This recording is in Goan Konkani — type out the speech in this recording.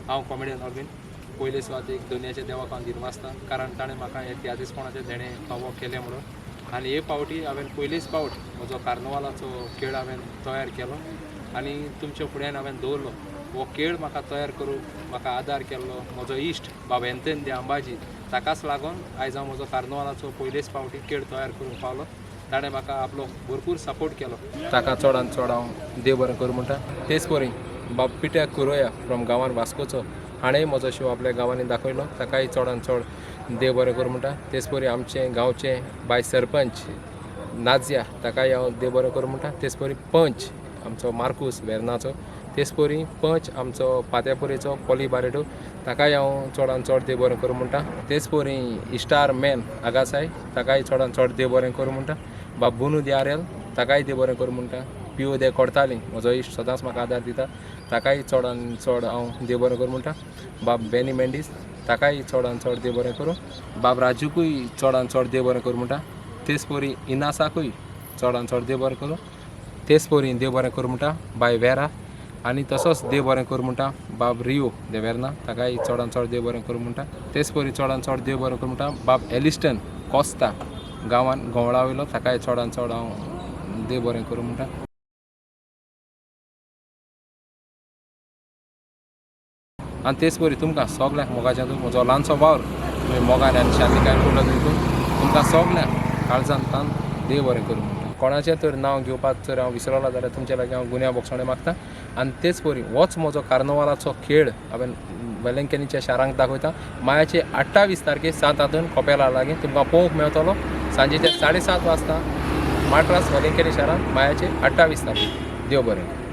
हांव कॉमेडियन ऑर्विन. पयले सुवातेक दोनयाच्या देवाक हांव दिनवासता, कारण ताणें म्हाका हें तियात्रिस्पणाचें देणें फावो केलें म्हणून. आनी हे फावटी हांवें पयलीच फावट म्हजो कार्नवालाचो खेळ हांवें तयार केलो आनी तुमच्या फुड्यान हांवें दवरलो. हो खेळ म्हाका तयार करूंक म्हाका आदार केल्लो म्हजो इश्ट बाब एंथनी दे अंबाजी. ताकाच लागून आयज हांव म्हजो कार्नवालाचो पयलेच फावटी खेळ तयार करूंक पावलो. ताणें म्हाका आपलो भरपूर सपोर्ट केलो. ताका चडान चड हांव देव बरें करूं म्हणटा. तेच परी बाब पिटर कुरोया फ्रॉम गांवान वास्कोचो, हाणेंय म्हजो शो आपल्या गांवांनी दाखयलो. ताकाय चडान चड देव बरें करूं म्हणटा. तेच परी आमचे गांवचे बाय सरपंच नाजिया, ताकाय हांव देव बरें करूं म्हणटा. तेच परी पंच आमचो मार्कूस वेर्नाचो, तेच परी पंच आमचो पात्यापुरेचो पॉली बारेटो, ताकाय हांव चडान चड देव बरें करूं म्हणटा. तेच परी स्टार मॅन आगासाय, ताकाय चडान चड देव बरें करूं म्हणटा. बाब बोनू दे आरेल, ताकाय देव बरें करूं म्हणटा. पियो दे कोडताली, म्हजो इश्ट, सदांच म्हाका आदार दिता, ताकाय चडान चड हांव देव बरें करूं म्हणटा. बाब बेनी मेंडीस, ताकाय चडान चड देव बरें करूं. बाब राजूकूय चडान चड देव बरें करूं म्हणटा. तेच परी इनासाकूय चडान चड देव बरें करूं. तेच परी देव बरें करूं म्हणटा बाय वेरा आनी तसोच देव बरें करूं म्हणटा बाब रियो दे वेर्ना, ताकाय चडान चड देव बरें करूं म्हणटा. तेच परी चडान चड देव बरें करूं म्हणटा बाब एलिस्टन कोस्ता, गांवान गोवळा वयलो, ताकाय चडान चड हांव देव बरें करूं म्हणटा. आनी तेच परी तुमकां सगल्यांक मोगाच्या म्हजो ल्हानसो वावर तुमी मोगान आनी शांतिकायेन फुडलो देखून तुमकां सगल्यांक काळजांतल्यान देव बरें करूं म्हणटा. कोणाचें तर नांव घेवपाक जर हांव विसरलो जाल्यार तुमचे लागीं हांव गुन्यांव भोगसणें मागता. आनी तेच परी होच म्हजो कार्नवालाचो खेळ हांवें वेलंकनीच्या शारांक दाखयता. मायाचे 28 तारखेर सांत आंतोन कोपेला लागीं तुमकां पळोवंक मेळटलो सांजेच्या 7:30 वाजता, माट्रास वेलंकनी शारांत, मायाचे 28 तारखेर. देव बरें.